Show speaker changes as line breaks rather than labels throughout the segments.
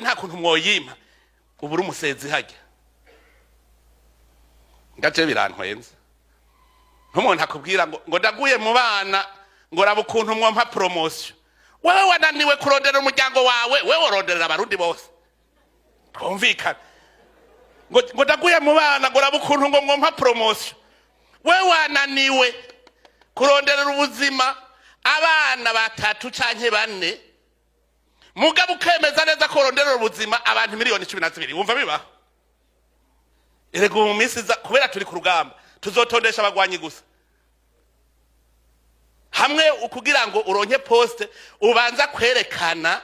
Nta kuntu mwoyimpa. Ubu uri umusezi hajya ngaje birantwenza nk'umuntu akubwira ngo ndaguye mu bana, ngo raba ukuntu mwompa promotion. Wewe wananiwe kurondera umuryango wawe, wewe uronderera Abarundi bose. Twumvikane. Ngo ndaguye mu bana, ngo raba ukuntu ngo mwompa promotion. Wewe wananiwe kuronderera ubuzima abana batatu canke bane, mugabo ukemeza neza ko uronderera ubuzima abantu miliyoni 12. Wumva bibaho? Erega ubu mu minsi iza, kubera turi ku rugamba, tuzotondesha abagwanyi gusa hamwe kugira ngo uronke poste ubanza kwerekana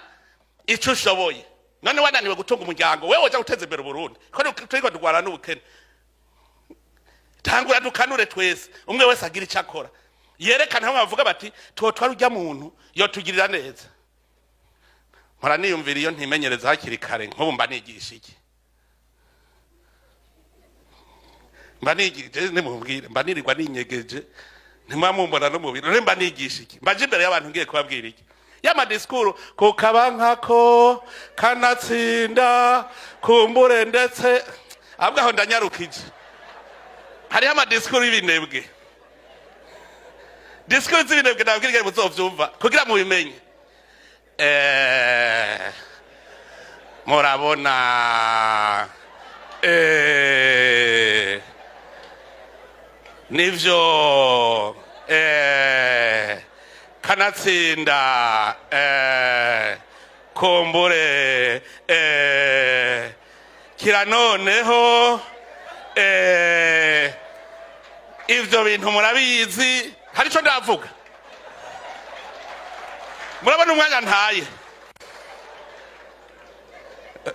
ico ushoboye. None wananiwe gutunga umuryango, wewe woja guteza imbere Uburundi ko turiko turwana n'ubukene? Tangura dukanure twese, umwe wese agira icyo akora yerekana, hamwe bavuga bati twotwara urya muntu yotugirira neza. Mpora niyumvira, iyo ntimenyereza hakiri kare nk'ubu, mba nigisha iki? Mba nigisha, nimubwire, mba nirirwa ninyegeje, ntimwa mumbona no mu biro. Mba nigisha iki? Mba nje imbere y'abantu ngiye kubabwira iki? Y'ama discours kukaba nkako kanatsinda kumbure, ndetse ahubwo aho ndanyarukije, hariho ama discours y'ibinebwe, discours z'ibinebwe. Nabwira ingene muzovyumva kugira mubimenye. Murabona, nivyo, kanatsinda, kumbure, kira noneho, ivyo bintu murabizi. Hari ico ndavuga? Murabona umwanya ntaye?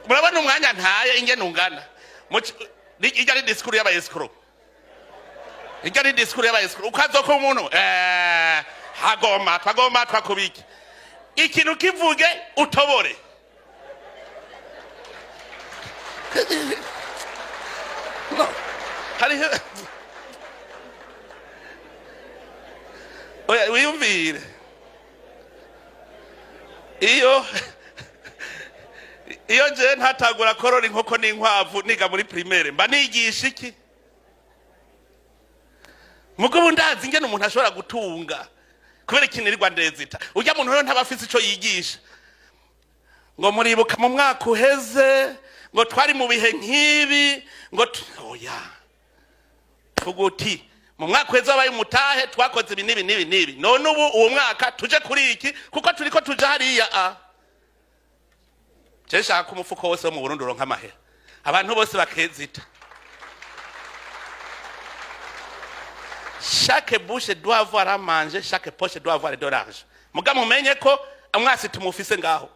Murabona umwanya ntaye ingene ungana? Irya ari discours y'aba escrocs, irya ari discours y'aba escrocs. Ukazoka umuntu hagoma twagoma twakubiki ikintu kivuge utobore. No, hariho, oya, wiyumvire iyo je ntatangura korora inkoko n'inkwavu niga muri primaire, mba nigisha iki? Mugabo ndazi ingene umuntu ashobora gutunga kubera ikintu irirwa ndezita. Urya muntu rero ntaba afise ico yigisha. Ngo muribuka mu mwaka uheze, ngo twari mu bihe nk'ibi, ngo oya, tuguti mu mwaka uheze wabaye umutahe, twakoze ibi n'ibi n'ibi n'ibi, none ubu uwo mwaka tuje kuri iki kuko turiko tuja hariya. A je nshaka ko umufuko wose wo mu Burundi uronka amahera, abantu bose bakezita. Chaque bouche doit avoir à manger, chaque poche doit avoir de l'argent. Muga mumenye ko umwasi tumufise ngaho.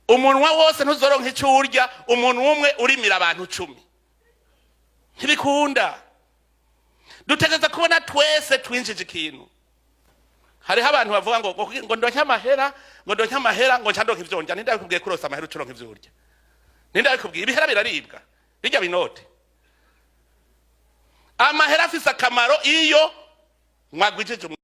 Umunwa wose ntuzoronka ico urya, umuntu umwe urimira abantu 10 ntibikunda. Dutegereza kubona twese twinjije ikintu. Hariho abantu bavuga ngo ndonke amahera, ngo ndonke amahera, ngo nca ndonke ivyo ndya. Ninde yakubwiye kurosa amahera uca uronka ivyo urya? Ninde yakubwiye? Ibihera biraribwa, bijya binote. Amahera afise akamaro iyo mwagwijije.